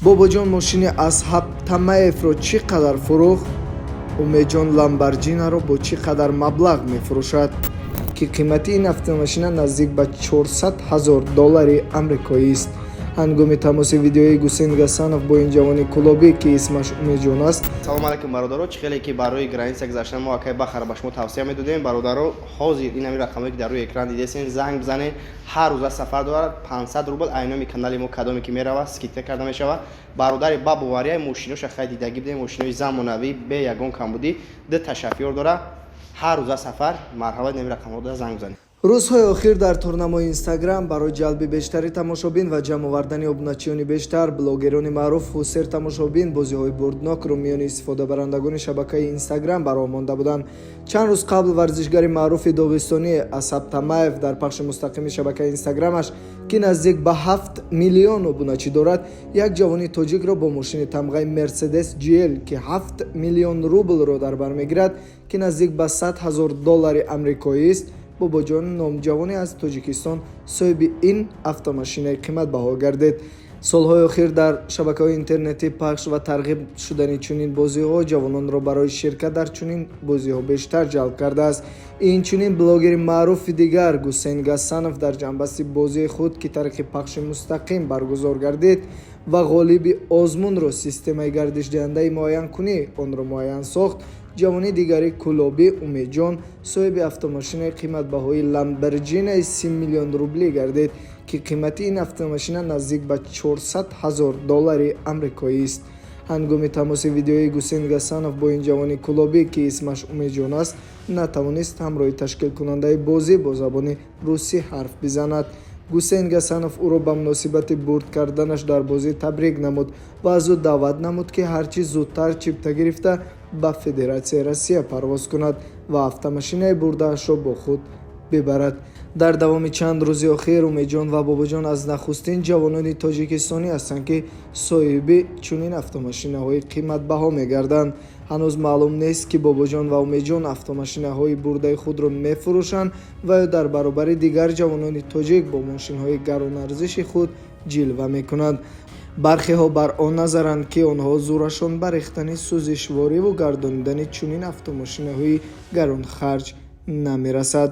Бобоҷон мошини Асҳаб Тамаевро чӣ қадар фурӯхт? Умедҷон Ламборҷинаро бо чӣ қадар маблағ мефурӯшад, ки қимати ин автомошина наздик ба 400 ҳазор доллари амрикоист? Ҳангоми тамоси видеои Гусейн Гасанов бо ин ҷавони кулобӣ, ки исмаш Умедҷон аст. Салом алайкум, бародаро! Чӣ хеле ки барои граница гузаштан мо акай Бахара ба шумо тавсия медодем, бародаро, ҳозир ин ҳамин рақамое, ки дар рӯи экран дидесен, занг бизанед. Ҳар рӯза сафар дорад. 500 рубл айноми канали мо кадоме ки меравад, скидка карда мешавад. Бародари ба бовария, мошиноша хай дидагӣ будем, мошинои замонавӣ, бе ягон камбудӣ, ду та шофёр дорад, ҳар рӯза сафар. Марҳамат, ин рақамҳо занг бизанед. Рӯзҳои охир дар торнамои Инстаграм барои ҷалби бештари тамошобин ва ҷамъ овардани обуначиёни бештар блогерони маъруфу сертамошобин бозиҳои бурднокро миёни истифодабарандагони шабакаи Инстаграм ба роҳ монда буданд. Чанд рӯз қабл варзишгари маъруфи доғистонӣ Асаб Тамаев дар пахши мустақими шабакаи Инстаграмаш, ки наздик ба 7 миллион обуначӣ дорад, як ҷавони тоҷикро бо мошини тамғаи Мерседес GL, ки 7 миллион рублро дар бар мегирад, ки наздик ба 100 ҳазор доллари амрикоист, Бобоҷон номҷавоне аз Тоҷикистон соҳиби ин автомошинаи қиматбаҳо гардид. Солҳои охир дар шабакаҳои интернетӣ пахш ва тарғиб шудани чунин бозиҳо ҷавононро барои ширкат дар чунин бозиҳо бештар ҷалб кардааст. Инчунин блогери маъруфи дигар Гусейн Гасанов дар ҷамъбасти бозии худ, ки тариқи пахши мустақим баргузор гардид ва ғолиби озмунро системаи гардишдиҳандаи муайянкунӣ онро муайян сохт, ҷавони дигари кулобӣ Умедҷон соҳиби автомошинаи қиматбаҳои Ламборҷинаи 30 миллион рублӣ гардид, ки қимати ин автомошина наздик ба 400 ҳазор доллари амрикоист. Ҳангоми тамоси видеои Гусейн Гасанов бо ин ҷавони кулобӣ, ки исмаш Умедҷон аст, натавонист ҳамроҳи ташкилкунандаи бозӣ бо забони русӣ ҳарф бизанад. Гусейн Гасанов ӯро ба муносибати бурд карданаш дар бозӣ табрик намуд ва аз ӯ даъват намуд, ки ҳарчи зудтар чипта гирифта ба Федератсияи Россия парвоз кунад ва автомошинаи бурдаашро бо худ бибарад. Дар давоми чанд рӯзи охир Умедҷон ва Бобоҷон аз нахустин ҷавонони тоҷикистонӣ ҳастанд, ки соҳиби чунин автомошинаҳои қиматбаҳо мегарданд. Ҳанӯз маълум нест, ки Бобоҷон ва Умедҷон автомошинаҳои бурдаи худро мефурӯшанд ва ё дар баробари дигар ҷавонони тоҷик бо мошинҳои гаронарзиши худ ҷилва мекунанд. Бархеҳо бар он назаранд, ки онҳо зӯрашон ба рехтани сӯзишвориву гардонидани чунин автомошинаҳои гаронхарҷ намерасад.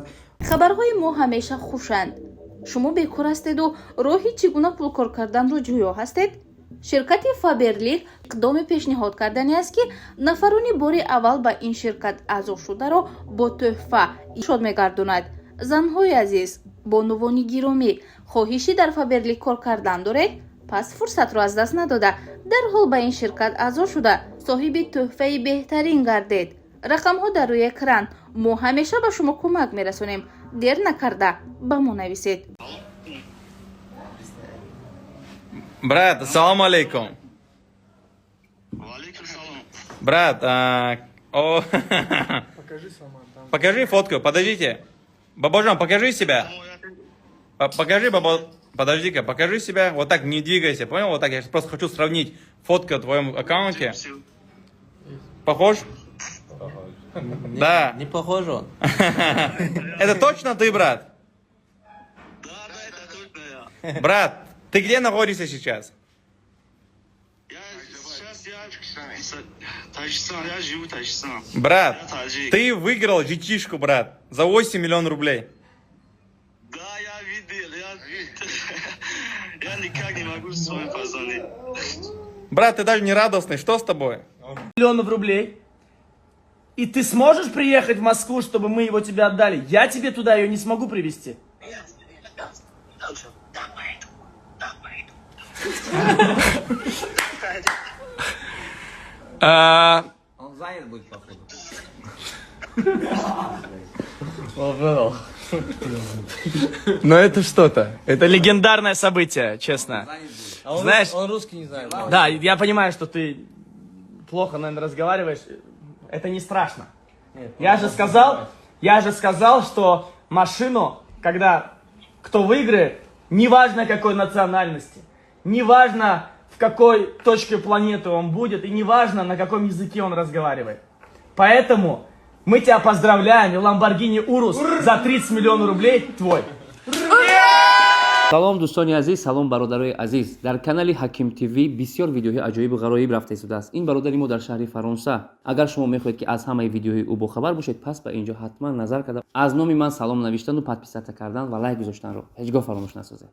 Хабарҳои мо ҳамеша хушанд. Шумо бекор ҳастеду роҳи чӣ гуна пулкор карданро ҷӯё ҳастед? Ширкати Фаберлик иқдоме пешниҳод кардани аст, ки нафарони бори аввал ба ин ширкат аъзо шударо бо тӯҳфа шод мегардонад. Занҳои азиз, бонувони гиромӣ, хоҳиши дар Фаберлик кор кардан доред? Пас фурсатро аз даст надода, дарҳол ба ин ширкат аъзо шуда, соҳиби тӯҳфаи беҳтарин гардед. Рақамҳо дар рӯи экран. Мо ҳамеша ба шумо кӯмак мерасонем. Дер накарда ба мо нависед. Брат, салам алейкум. Валейкум салом. Брат, о, Покажи сама там. Покажи фотку, подождите. Бабажан, покажи себя. Покажи, баба, подожди-ка, покажи себя. Вот так, не двигайся, понял? Вот так, я просто хочу сравнить фотку в твоем аккаунте. Похож? Да. Не похож он. Это точно ты, брат? Да, это точно я. Брат, ты где находишься сейчас? Я сейчас я Таджикистан, я живу в Таджикистане. Брат, Я таджик. Ты выиграл GT-шку, брат, за 8 миллионов рублей. Да, я видел, я никак не могу с вами позвонить. Брат, ты даже не радостный, что с тобой? Миллионов рублей. И ты сможешь приехать в Москву, чтобы мы его тебе отдали? Я тебе туда ее не смогу привезти. А, Он занят будет, походу. Но это что-то. Это легендарное событие, честно. А он, Знаешь- он русский не знает. Да, я понимаю, что ты плохо, наверное, разговариваешь. Это не страшно. Нет, Я же сказал, что машину, когда кто выиграет, неважно, какой национальности, неважно, в какой точке планеты он будет, и неважно, на каком языке он разговаривает. Поэтому мы тебя поздравляем, и Lamborghini Urus за 30 миллионов рублей твой. Салом, дӯстони азиз, салом, бародарои азиз. Дар канали Ҳаким ТВ бисёр видеоҳои аҷоибу ғароиб рафта истодааст. Ин бародари мо дар шаҳри Фаронса. Агар шумо мехоҳед, ки аз ҳамаи видеоҳои ӯ бохабар бошед, пас ба инҷо ҳатман назар карда, аз номи ман салом навиштану подписаться кардан ва лайк гузоштанро ҳеҷ гоҳ фаромӯш насозед.